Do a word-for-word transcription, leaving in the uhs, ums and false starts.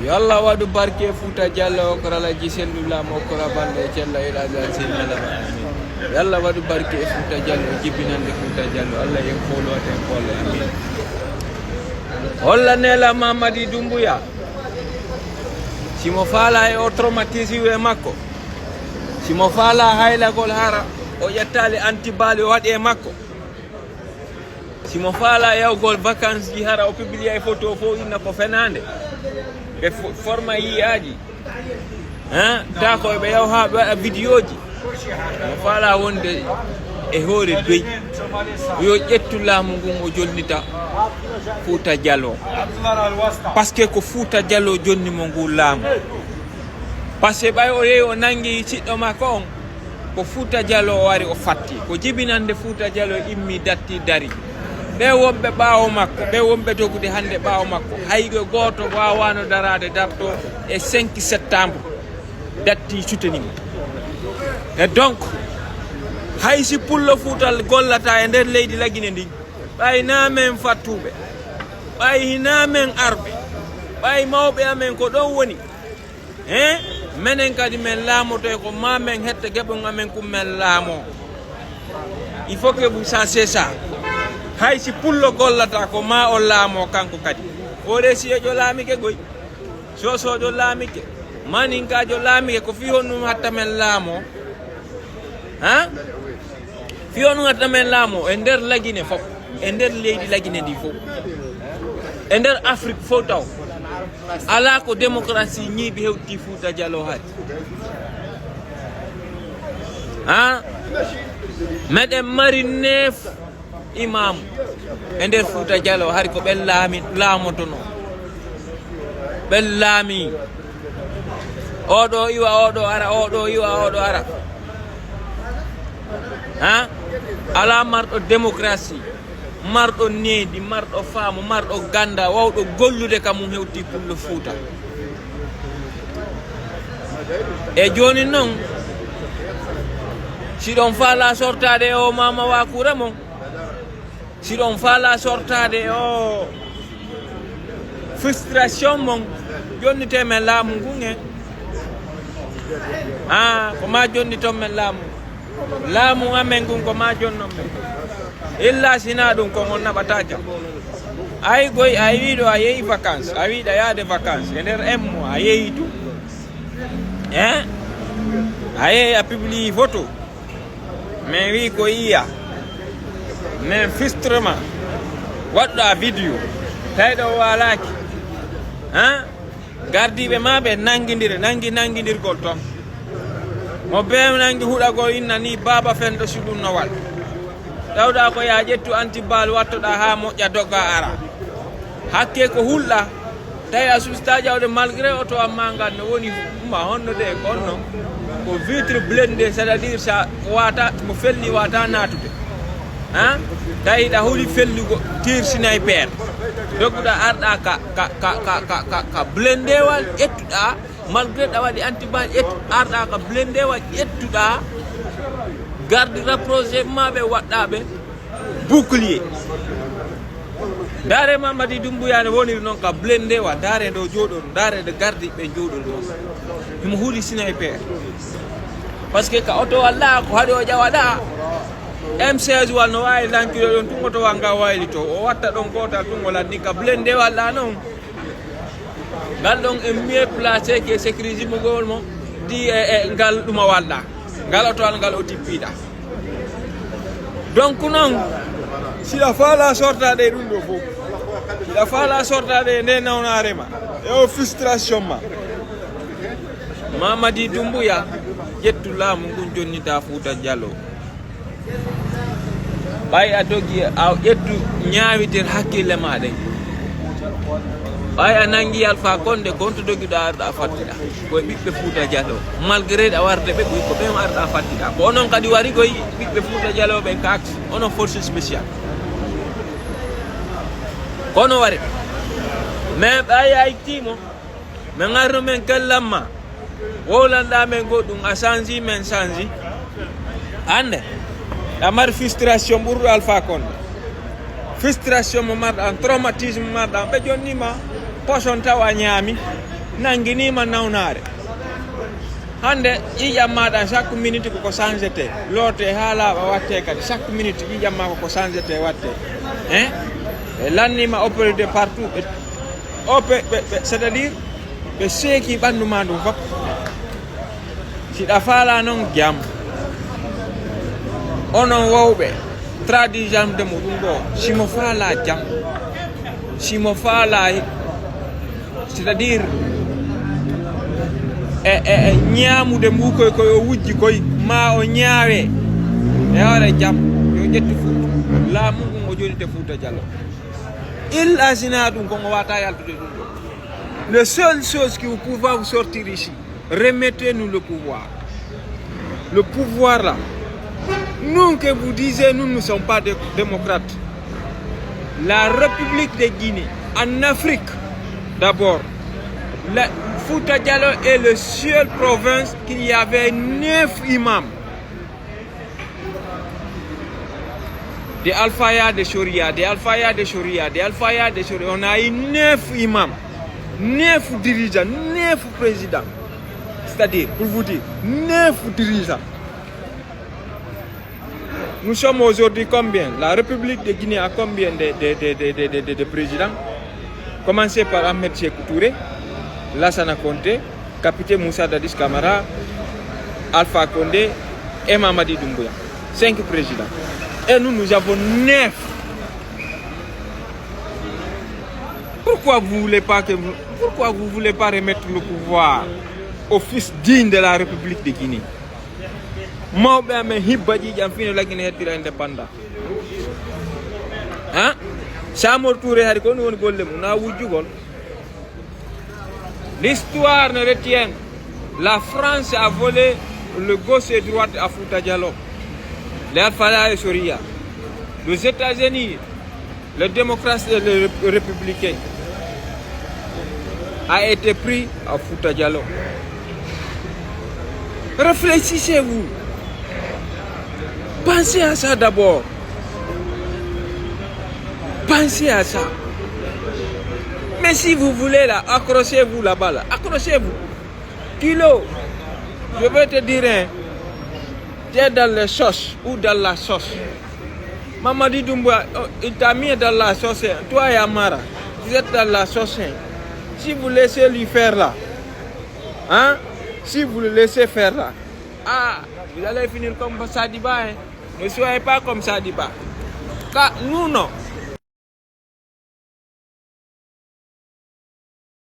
Yo Allah waɗu barke e Fuuta Jallo, o kora Alaji Sellu Laam, o kora Banda e Cella e Raja Sey Malaba. Amin. Yo Allah waɗu barke e Fuuta Jallo, e jibinande Fuuta Jallo. Allah en foolo, en foolo. Amin. Holla Nela Mamadi Dumbuya. Si mo faala e o traumatisé e makko. Si mo faala haylagol hara, o ƴettaali antibali o waɗi e makko. Si mo faala yawgol vacances ji hara o publia e photo fof inna ko fenaande. Ɓe fo-, forma yiyaaji. Hein? Ta ko ɓe yaw haa ɓe waɗa vidéo ji. Mo faala wonde e hoore doy. Yo ƴettu laamu ngun o jonnita Fuuta Jallo. Parce que ko Fuuta Jallo jonni mo ngu laamu. Parce que ɓay o yehi o nangi siɗɗo makko on, ko Fuuta Jallo o wari o fatti. Ko jibinande Fuuta Jallo immi datti dari. Ɓe wonɓe ɓaawo makko, ɓe wonɓe dogude hande ɓaawo makko, hay ɓe gooto waawaano daraade darto e cinq septembre datti soutenir mo. Et donc, hay si pullo Fuuta gollata e nder leydi Lagine ndin, ɓay naa men fattuɓe, ɓay hinaa men arɓe, ɓay mawɓe amen ko ɗon woni, hein? Menen kadi men laamoto e ko maa men hetta geɓon amen kun men laamoo. Il faut que vous sachiez ça. Hay si pullo gollata ko maa o laamoo kanko kadi. Hoore si e jo laamike goy. Soosoojo laamike. Maninkaajo laamike ko fii honɗun hatta men laamoo. Hein? Fii honɗun hatta men laamoo e nder Lagine fof. E nder leydi Lagine ndi fof. E nder Afrik fof taw. Alaa ko démocratie ñiiɓi hewti Fuuta Jallo hari. Hein? Meɗen mari neuf imam e nder Fuuta Jallo, hari ko ɓen laami-, laamotono. Ɓen laami. Oo ɗoo iwa, oo ɗoo ara, oo ɗoo iwa, oo ɗoo ara. Ha? Alaa marɗo démocratie, marɗo needi, marɗo faamu, marɗo ganda, wawɗo gollude ka mun hewti pullo Fuuta. E jooni non, si ɗon faalaa sortaade e o Maama Waakuura mon, si ɗon faalaa sortaade e o frustration mon, jonnitee men laamu ngun en. Ah, ko maa jonniton men laamu. Laamu amen ngun ko maa jonnon men. Illa si naa ɗun kon on naɓataa jam. Ay goy, a wi'i ɗo a yehi vacances, a wi'i ɗa yaade vacances, e nder un mois a yehi to. Hein? A yehi a publie photo. Men wi'i ko yiya. Men fistrement. Waɗɗo a vidéo. Tawi ɗo waalaaki. Hein? Gardiiɓe maa ɓe nangindiri, nangi nangindirgol ton. Mo bee nangi huɗagol inna ni baaba fendo si ɗun no waɗa. Tawɗaa ko yaa ƴettu antibal wattoɗaa haa moƴƴa doga ara. Hakke ko hulɗa. Tawi a sustaa jawde malgré oto an maa ngan no woni uma honno de ko onno. Ko vitre blindé, c'est-à-dire sa wata, mo felli wata naatude. Hein? Tawi ɗa huli fellugo tir sniper. Dogguɗa arɗa ka, ka, ka, ka, ka, ka, ka blindéwal ƴettuɗa, malgré ɗa waɗi antibal ƴettu, arɗa ka blindéwal ƴettuɗa, garde rapproché ma ɓe waɗɗa ɓe bouclier. Ndaare Mamadi Doumbouya ne woniri non ka blindéwal, ndaare ndo jooɗoɗo, ndaare nde garde ɓe jooɗoɗo non. Himo huli sniper. Parce que ka oto walla ko haɗo ƴawaɗa, M seize wal no waawi lancude ɗon tun oto wal ngal waylito. O watta ɗon gootal tun o lanni ka blindéwal ɗa non. Ngal ɗon e mieux placé que sécurisé mo gol mo di e, e ngal ɗuma walɗa. Ngal oto wal ngal o tippiɗa. Donc non, si a faala sortaade e ɗum ɗo fof, si a faala sortaade e nde nawnaare ma, e o frustration ma, Mamadi Doumbouya, ƴettu laamu ngun jonnita Fuuta Jallo. Ɓay a dogi, a ƴettu ñaawiter hakkille ma ɗen. Ɓay a nangi Alpha Condé, ko on to dogiɗa arɗa a fattiɗa. Ko e ɓiɓɓe Fuuta Jallo. Malgré ɗa warde ɓe ɓuy, ko ɓen arɗa a fattiɗa. Ko onon kadi wari koy ɓiɓɓe Fuuta Jallo ɓen ka aksi. Onon force spéciale. Kono wari. Mais ɓay a ittimo. Men arno men kellamma. Wowlanɗa men goɗɗum, a sanji, men sanji. Hannde, a mari frustration ɓurɗo Alpha Condé. Frustration mo marɗa, traumatisme mo marɗa, ɓe jonnima poison taw a ñaami. Nanginiima nawnaare. Hannde ƴiiƴam maa ɗan, chaque minute ko ko changetee, lootee haa laaɓa, wattee kadi. Chaque minute ƴiiƴam maa ko ko changetee, wattee. Hein? Ɓe lanniima opéré de partout. Ɓe, o ɓe, ɓe, ɓe, c'est-à-dire, ɓe seeki ɓanndu maa ndun fof. Si ɗa faalaa non jam, onon wowɓe, traduisande mo ɗum ɗo, si mo faalaa jam, si mo faalaa, c'est-à-dire, e, e, e ñaamude mbuukoy koy o wujji koy, maa o ñaawe e hoore jam, yo ƴettu Fuuta. Laamu ngun o jonite Fuuta Jallo. Il asina ɗum ko ngo wata yaltude ɗum ɗo. Le seule chose qui vous pouvez vous sortir ici, remettez-nous le pouvoir. Le pouvoir là, nous que vous disiez, nous ne sommes pas des démocrates. La République de Guinée, en Afrique d'abord, la Fouta Diallo est le seul province qu'il y avait neuf imams. De Alfaya, de Shoria, de Alfaya, de Shoria, de Alfaya, de Shoria. On a eu neuf imams, neuf dirigeants, neuf présidents. C'est-à-dire, pour vous dire, neuf dirigeants. Nous sommes aujourd'hui combien? La République de Guinée a combien de, de, de présidents? Commencez par Ahmed Sékou Touré, Lassana Conté, capitaine Moussa Dadis Camara, Alpha Condé et Mamadi Doumbouya. Cinq présidents. Et nous, nous avons neuf. Pourquoi vous voulez pas que vous, pourquoi vous voulez pas remettre le pouvoir au fils digne de la République de Guinée? Mawɓe amen hibba ƴiiƴam fii no Lagine heddira indépendant. Hein? Samori Touré hari ko ɗum woni golle mum, na wujjugol. L'histoire ne retient. La France a volé le gauche et droite à Fouta Diallo. Les Alfala et Soria. Les États-Unis, le démocrate et le rép-, républicain a été pris à Fouta Diallo. Réfléchissez-vous. Pensez à ça d'abord. Pensez à ça. Mais si vous voulez là, accrochez-vous là-bas là. Accrochez-vous. Kilo, je vais te dire, hein, tu es dans les sauces ou dans la sauce. Mamadi Doumbouya, oh, il t'a mis dans la sauce, hein. Toi et Amara, vous êtes dans la sauce, hein. Si vous laissez lui faire là, hein, si vous le laissez faire là, ah, vous allez finir comme Sadiba, hein. Ne soyez pas comme Sadiba. Car nous, non.